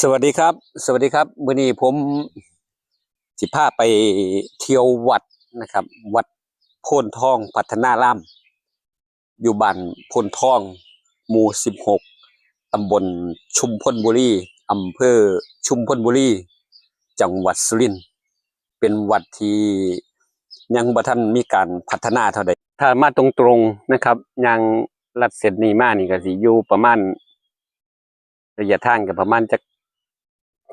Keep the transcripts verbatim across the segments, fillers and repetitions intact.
สวัสดีครับ สวัสดีครับ มื้อนี้ผมสิพาไปเที่ยววัดนะครับ วัดโพนทองพัฒนาราม อยู่บ้านโพนทอง หมู่สิบหก ตำบลชุมพลบุรี อำเภอชุมพลบุรี จังหวัดสุรินทร์ เป็นวัดที่ยังบ่ทันมีการพัฒนาเท่าใด ถ้ามาตรงๆนะครับ ย่างลัดเส้นนี้มานี่ก็สิอยู่ประมาณ ระยะทางก็ประมาณจัก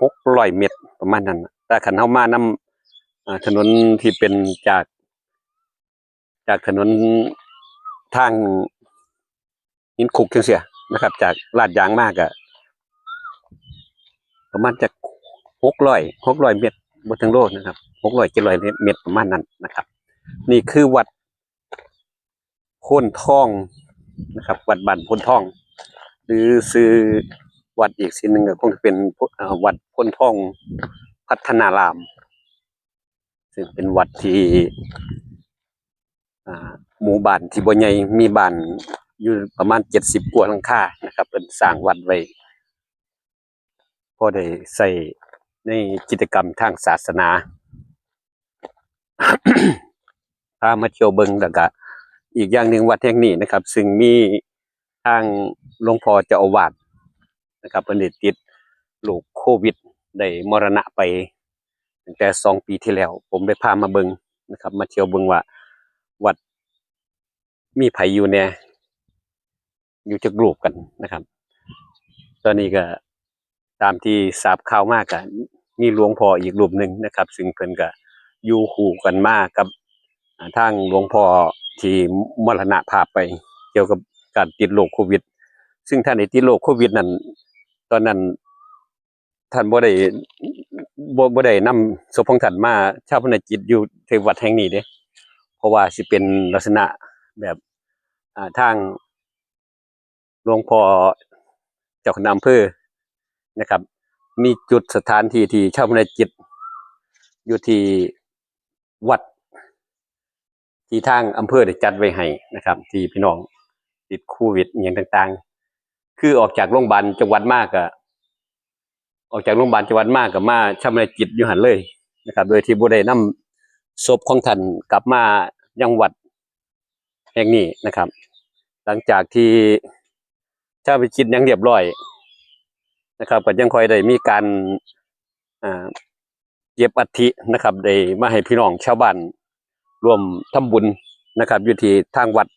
หกร้อยเมตร ประมาณนั้นน่ะ แต่คันเฮามานำ อ่า ถนนที่เป็นจาก จากถนนทางหินคุกจั่งซี้นะครับ จากลาดยางมาก็ประมาณจัก หกร้อย หกร้อยเมตร บ่ถึงโลนะครับ หกร้อย เจ็ดร้อยเมตร ประมาณนั้นนะครับ นี่คือวัด โพนทองนะครับ วัดบ้านโพนทอง หรือชื่อวัดอีกชื่อหนึ่งก็คงจะเป็น เอ่อ วัดโพนทองพัฒนาราม ซึ่งเป็นวัดที่ อ่า หมู่บ้านที่บ่ใหญ่ มีบ้านอยู่ประมาณเจ็ดสิบกว่าหลังคานะครับ เพิ่นสร้างวัดไว้ พอได้ใช้ในกิจกรรมทางศาสนา พามาเที่ยวเบิ่ง แล้วก็อีกอย่างหนึ่งวัดแห่งนี้นะครับ ซึ่งมีทางหลวงพ่อเจ้าอาวาสนะครับ เพิ่นได้ติดโรคโควิด ได้มรณะไปตั้งแต่สองปีที่แล้ว ผมได้พามาเบิ่งนะครับ มาเที่ยวเบิ่งว่าวัดมีไผอยู่แหน่ อยู่จักรูปกันนะครับ ตอนนี้ก็ตามที่ทราบข่าวมาก็มีหลวงพ่ออีกรูปหนึ่งนะครับ ซึ่งเพิ่นก็อยู่คู่กันมากับ อ่า ทางหลวงพ่อที่มรณภาพไป เกี่ยวกับการติดโรคโควิด ซึ่งท่านได้ติดโรคโควิดนั่น ตอนนั้นท่านบ่ได้ บ่ บ่ได้นำศพของท่านมาฌาปนกิจอยู่ที่วัดแห่งนี้เด้ เพราะว่าสิเป็นลักษณะแบบ อ่า ทาง หลวงพ่อเจ้าคณะอำเภอนะครับ มีจุดสถานที่ที่ฌาปนกิจอยู่ที่วัดที่ทางอำเภอได้จัดไว้ให้นะครับ ที่พี่น้องติดโควิดอหย่างต่างๆ คือออกจากโรงพยาบาลจังหวัดมาก็ ออกจากโรงพยาบาลจังหวัดมาก็มาฌาปนกิจอยู่หั่นเลยนะครับ โดยที่บ่ได้นำศพของท่านกลับมายังวัดแห่งนี้นะครับ หลังจากที่ฌาปนกิจอย่างเรียบร้อยนะครับ ก็ยังค่อยได้มีการ อ่า เก็บอัฐินะครับ ได้มาให้พี่น้องชาวบ้านร่วมทำบุญนะครับ อยู่ที่ทางวัด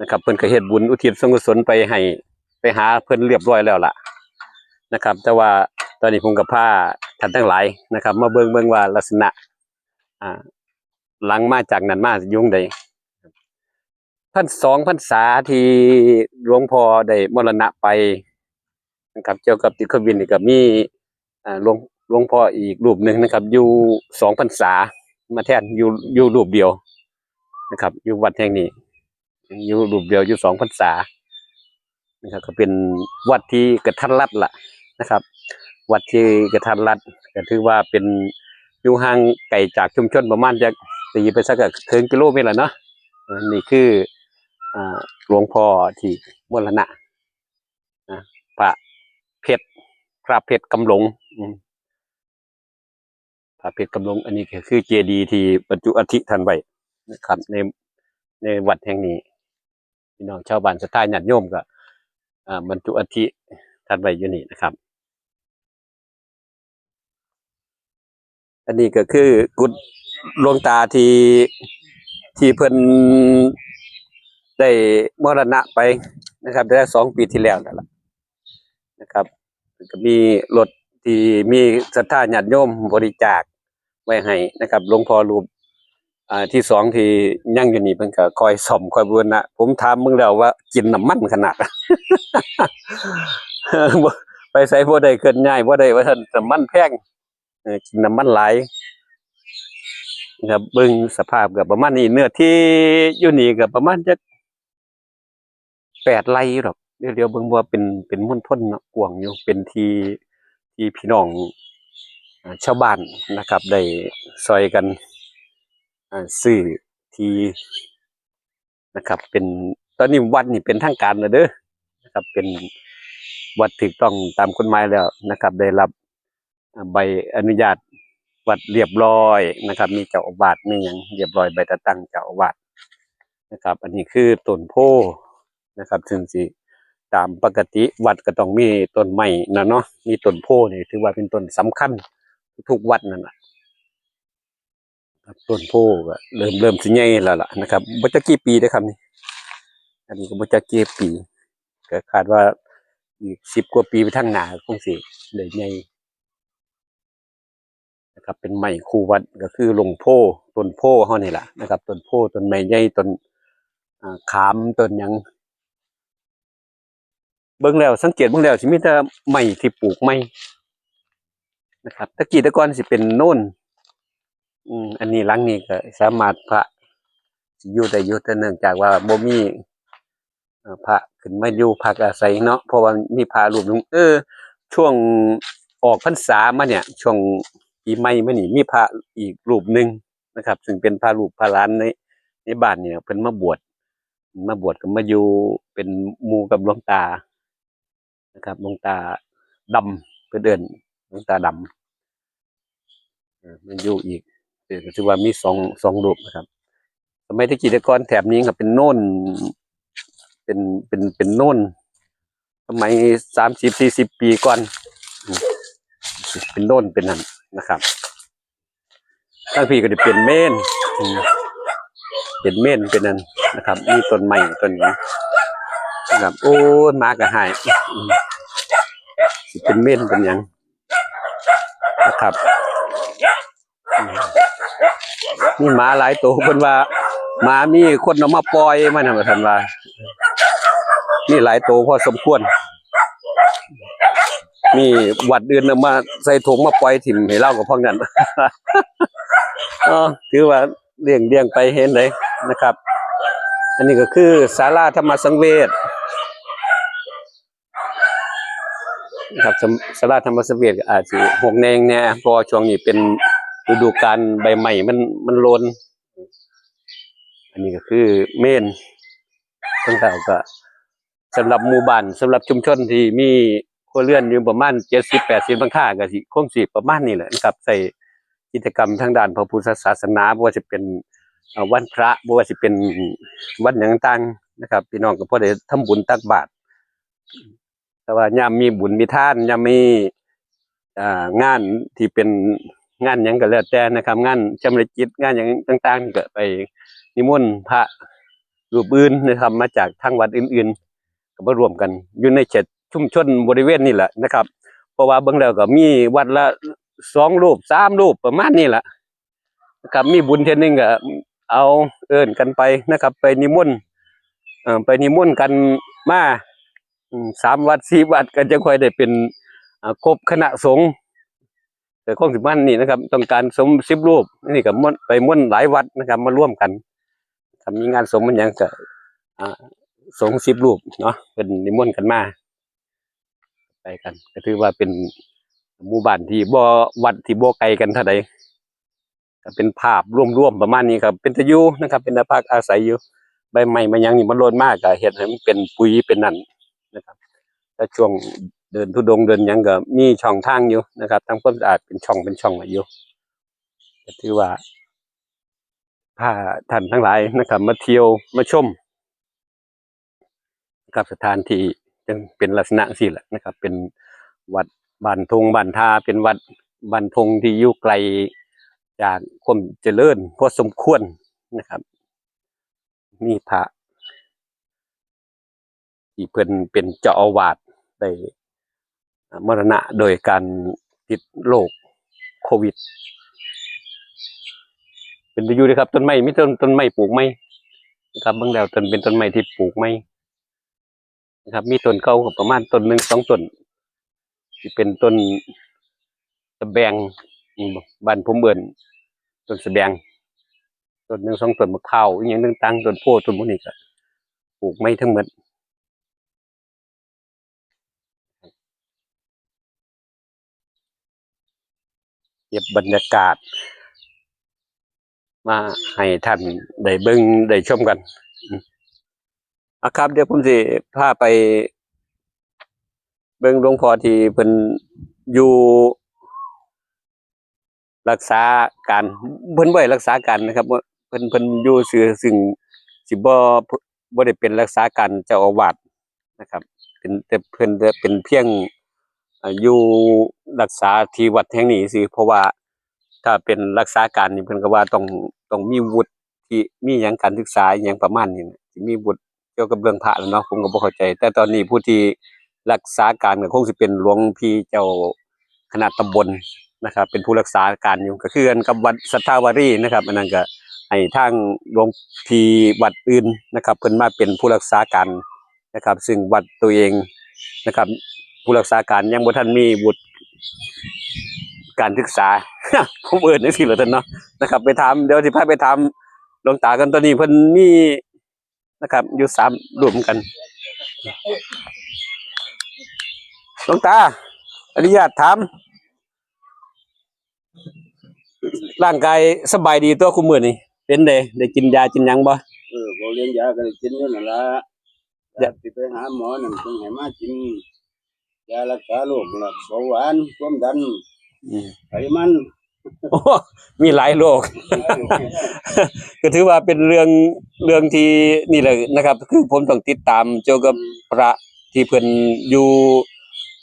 นะครับ เพิ่นก็เฮ็ดบุญอุทิศส่วนกุศลไปให้ ไปหาเพิ่นเรียบร้อยแล้วล่ะนะครับ แต่ว่าตอนนี้ผมก็พาท่านทั้งหลายนะครับ มาเบิ่ง เบิ่งว่าลักษณะ อ่า หลังมาจากนั้นมาอยู่จั่งใด พรรษา สองพรรษาที่หลวงพ่อได้มรณะไปนะครับ เกี่ยวกับติดโควิดนี่ก็มี อ่า หลวง หลวงพ่ออีกรูปหนึ่งนะครับ อยู่สองพรรษามาแทน อยู่ อยู่รูปเดียวนะครับ อยู่วัดแห่งนี้ อยู่รูปเดียว อยู่สองพรรษานะครับ ก็เป็นวัดที่กระทัดรัดล่ะนะครับ วัดที่กระทัดรัด ก็ถือว่าเป็น อยู่ห่างไกลจากชุมชนประมาณจัก ตีไปซะก็เถิงกิโลเมตรแล้วเนาะ อ่า นี่คือ อ่า หลวงพ่อที่มรณะนะ พระเพชร พระเพชรกำหลง อืม พระเพชรกำหลง อันนี้ก็คือเจดีย์ที่บรรจุอัฐิท่านไว้นะครับ ใน ในวัดแห่งนี้ พี่น้องชาวบ้านศรัทธาญาติโยมก็ อ่า บรรจุอัฐิท่านไว้อยู่นี่นะครับ อันนี้ก็คือกุฏิหลวงตาที่ ที่เพิ่นได้มรณะไปนะครับ ได้สองปีที่แล้วนั่นล่ะนะครับ ก็มีรถที่มีศรัทธาญาติโยมบริจาคไว้ให้นะครับ หลวงพ่อรูป อ่า ที่สองที่ยังอยู่นี่เพิ่นก็คอยซ่อมคอยบูรณะ ผมถามเบิ่งแล้วว่ากินน้ำมันขนาด บ่ ไปไสบ่ได้ เคลื่อนย้ายบ่ได้ว่าซั่น น้ำมันแพง เออ กินน้ำมันหลายนะครับ เบิ่งสภาพก็ประมาณนี้ เนื้อที่อยู่นี่ก็ประมาณจัก แปดไร่อยู่ดอก เดี๋ยว เดี๋ยวเบิ่งว่าเป็น เป็นมณฑลเนาะ กว้างอยู่ เป็นที่ ที่พี่น้อง อ่า ชาวบ้านนะครับ ได้ซอยกัน อ่า ซื้อที่นะครับ เป็น ตอนนี้วัดนี่เป็นทางการแล้วเด้อนะครับ เป็น วัดถูกต้องตามกฎหมายแล้วนะครับ ได้รับใบอนุญาตวัดเรียบร้อยนะครับ มีเจ้าอาวาสมีหยังเรียบร้อย ใบแต่งตั้งเจ้าอาวาสนะครับ อันนี้คือต้นโพธิ์นะครับ ซึ่งสิตามปกติวัดก็ต้องมีต้นไม้นะเนาะ มีต้นโพธิ์นี่ถือว่าเป็นต้นสำคัญทุกวัดนั่นแหละ ครับ ต้นโพธิ์ก็เริ่ม เริ่มสิใหญ่แล้วล่ะนะครับ บ่จักกี่ปีเด้อครับนี่ อันนี้ก็บ่จักกี่ปี ก็คาดว่าอีกสิบกว่าปีไปทางหน้าคงสิได้ใหญ่นะครับ เป็นไม้คู่วัดก็คือหลวงโพธิ์ ต้นโพธิ์เฮานี่ล่ะนะครับ ต้นโพธิ์ ต้นไม้ใหญ่ ต้น อ่า ขาม ต้นหยัง เบิ่งแล้ว สังเกตเบิ่งแล้วสิมีแต่ไม้ที่ปลูกใหม่นะครับ แต่กี้แต่ก่อนสิเป็นโนน อืม อันนี้หลังนี้ก็สามารถพระสิอยู่ได้อยู่ แต่เนื่องจากว่าบ่มี เอ่อ พระขึ้นมาอยู่พักอาศัยเนาะ เพราะว่ามีพระรูปหนึ่ง เออ ช่วงออกพรรษามาเนี่ย ช่วงปีใหม่มานี่ มีพระอีกรูปหนึ่งนะครับ ซึ่งเป็นพระลูกพระหลานใน ในบ้านเนี่ย เพิ่นมาบวช มาบวชก็มาอยู่เป็นหมู่กับหลวงตานะครับ หลวงตาดำ เพิ่นเอิ้นหลวงตาดำ เอ่อ มาอยู่อีก เอ่อ ก็ถือว่ามีสอง สองรูปนะครับ สมัยแต่กี้แต่ก่อนแถบนี้ก็เป็นโนน เป็น เป็น เป็นโนน สมัยสามสิบสี่สิบปีก่อน อืม เป็นโนนเป็นนั่นนะครับ ทางพี้ก็จะเป็นเมน อืม เป็นเมนเป็นนั่นนะครับ มีต้นไม้ต้นหยังนะครับ โอ้ย หมาก็หาย อืม สิเป็นเมนเป็นหยังนะครับ อืม มีหมาหลายตัว เพิ่นว่าหมามีคนเอามาปล่อยมานะ ว่าซั่นว่า มีหลายตัวพอสมควร มีวัดอื่นเอามาใส่ถุงมาปล่อยถิ่มให้ลาวก็พวกนั้น เออ ถือว่าเลี้ยง เลี้ยงไปเห็นได๋นะครับ อันนี้ก็คือศาลาธรรมสังเวชนะครับ ศา- ศาลาธรรมสังเวชก็อาจสิหกแหน่งแหน่ เพราะว่าช่วงนี้เป็นฤดูกาลใบไม้มัน มันหล่น อันนี้ก็คือเมน เพิ่นก็เอาก็ สำหรับหมู่บ้าน สำหรับชุมชนที่มีครัวเรือนอยู่ประมาณเจ็ดสิบแปดสิบหลังคา ก็สิ คงสิประมาณนี้แหละนะครับ ใช้กิจกรรมทางด้านพระพุทธศาสนา บ่ว่าสิเป็น เอ่อ วันพระ บ่ว่าสิเป็นวันหยังต่างๆ นะครับ พี่น้องก็พอได้ทำบุญตักบาตร แต่ว่ายามมีบุญมีทาน ยามมี อ่า งานที่เป็นงานหยังก็แล้วแต่นะครับ งานชำระกิจ งานหยังต่างๆ ก็ไปนิมนต์พระรูปอื่นนะครับ มาจากทางวัดอื่นๆ ก็มาร่วมกันอยู่ในเขตชุมชนบริเวณนี่แหละนะครับ เพราะว่าเบิ่งแล้วก็มีวัดละสองรูป สามรูป ประมาณนี้แหละนะครับ มีบุญเทื่อหนึ่งก็เอาเอิ้นกันไปนะครับ ไปนิมนต์ เอ่อ ไปนิมนต์กันมา อืม สามวัด สี่วัด ก็จะค่อยได้เป็น อ่า ครบคณะสงฆ์ แต่คงสิประมาณนี้นะครับ ต้องการสงฆ์สิบรูป นี่ก็มนต์ ไปมนต์หลายวัดนะครับ มาร่วมกัน ถ้ามีงานสงฆ์มันหยังก็ อ่า สงฆ์สิบรูปเนาะ เพิ่นนิมนต์กันมา ไปกัน ก็ถือว่าเป็นหมู่บ้านที่บ่ วัดที่บ่ไกลกันเท่าใด ก็เป็นภาพรวมๆประมาณนี้ครับ เป็นตาอยู่นะครับ เป็นตาพักอาศัยอยู่ ใบไม้ใบหยังนี่มันหล่นมาก็เฮ็ดให้มันเป็นปุ๋ยเป็นนั่นนะครับ แต่ช่วงเดินธุดงค์เดินหยังก็มีช่องทางอยู่นะครับ ทำความสะอาดเป็นช่องเป็นช่องไว้อยู่ ก็ถือว่าพาท่านทั้งหลายนะครับ มาเที่ยวมาชม กับสถานที่จั่งเป็นลักษณะจั่งซี้แหละนะครับ เป็นวัดบ้านท่งบ้านท่า เป็นวัดบ้านท่งที่อยู่ไกลจากความเจริญพอสมควรนะครับ มีพระที่เพิ่นเป็นเจ้าอาวาสได้มรณะโดยการติดโรคโควิด เป็นตาอยู่เด้อครับ ต้นไม้ มีต้น ต้นไม้ปลูกใหม่นะครับ เบิ่งแล้วต้น เป็นต้นไม้ที่ปลูกใหม่นะครับ มีต้นเก่าก็ประมาณต้นหนึ่งสองต้น สิเป็นต้นสะแบง อืม บ้านผมเอิ้นต้นสะแบง ต้นหนึ่งสองต้น มะพร้าว อีหยังต่างๆ ต้นโพธิ์ ต้นพวกนี้ก็ปลูกใหม่ทั้งหมด เก็บบรรยากาศ มาให้ท่านได้เบิ่งได้ชมกัน อืม อ่ะครับ เดี๋ยวผมสิพาไป เบิ่งหลวงพ่อที่เพิ่นอยู่รักษาการ เพิ่นบ่ได้รักษาการนะครับ เพิ่น เพิ่นอยู่ซื่อ ซึ่งสิบ่ บ่ได้เป็นรักษาการเจ้าอาวาสนะครับ เป็น แต่เพิ่นจะเป็นเพียง อ่า อยู่รักษาที่วัดแห่งนี้ซื่อ เพราะว่าถ้าเป็นรักษาการนี่เพิ่นก็ว่าต้อง ต้องมีวุฒิ ที่มีหยังการศึกษาอิหยังประมาณนี้นะ สิมีวุฒิเกี่ยวกับเรื่องพระแล้วเนาะ ผมก็บ่เข้าใจ แต่ตอนนี้ผู้ที่รักษาการก็คงสิเป็นหลวงพี่เจ้าคณะตำบลนะครับ เป็นผู้รักษาการอยู่ ก็คือกันกับวัดสัทธาวารีนะครับ อันนั้นก็ให้ทางหลวงพี่วัดอื่นนะครับ เพิ่นมาเป็นผู้รักษาการนะครับ ซึ่งวัดตัวเองนะครับ ผู้รักษาการยังบ่ทันมีวุฒิการศึกษา ผมเอิ้นจังซี่ล่ะท่านเนาะ นะครับ ไปถาม เดี๋ยวสิพาไปถามหลวงตากัน ตอนนี้เพิ่นมีนะครับ อยู่สามรูปเหมือนกัน หลวงตา อนุญาตถาม ร่างกายสบายดีตัวคุมื้อนี่ เป็นได ได้กินยากินหยังบ่? เออ บ่เลี้ยงยาก็ได้กินอยู่นั่นล่ะ ยา สิไปหาหมอนั่นเพิ่นให้มากิน ยารักษาโรคนั่นล่ะ เบาหวาน ความดัน อืม ไขมัน โอ้ มีหลายโรค ก็ถือว่าเป็นเรื่อง เรื่องที่นี่แหละนะครับ คือผมต้องติดตามเกี่ยวกับพระที่เพิ่นอยู่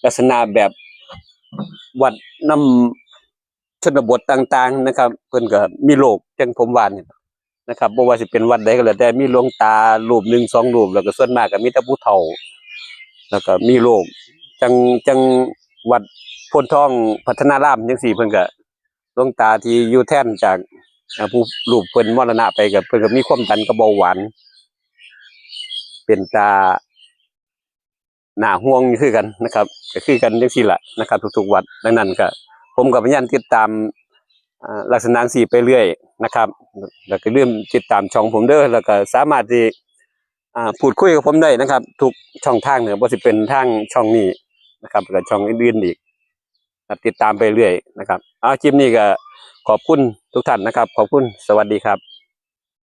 ลักษณะแบบวัดนำชนบทต่างๆ นะครับ เพิ่นก็มีโรคจังผมว่านี่นะครับ บ่ว่าสิเป็นวัดใดก็แล้วแต่ มีหลวงตารูปหนึ่งสองรูป แล้วก็ส่วนมากก็มีแต่ผู้เฒ่า แล้วก็มีโรค จัง จังวัดโพนทองพัฒนารามจังซี่ เพิ่นก็ หลวงตาที่อยู่แทนจาก อ่า ผู้ รูปเพิ่นมรณะไปก็ เพิ่นก็มีความดันกับเบาหวาน เป็นตาน่าห่วงอยู่คือกันนะครับ ก็คือกันจังซี่ล่ะนะครับ ทุกๆวัด ดังนั้นก็ ผมก็พยายามติดตาม อ่า ลักษณะจังซี่ไปเรื่อยนะครับ แล้วก็อย่าลืมติดตามช่องผมเด้อ แล้วก็สามารถที่ อ่า พูดคุยกับผมได้นะครับ ทุกช่องทางเนี่ย บ่สิเป็นทางช่องนี้นะครับ แล้วก็ช่องอื่นๆอีก ครับ ติดตามไปเรื่อยนะครับ เอา คลิปนี้ก็ขอบคุณทุกท่านนะครับ ขอบคุณ สวัสดีครับ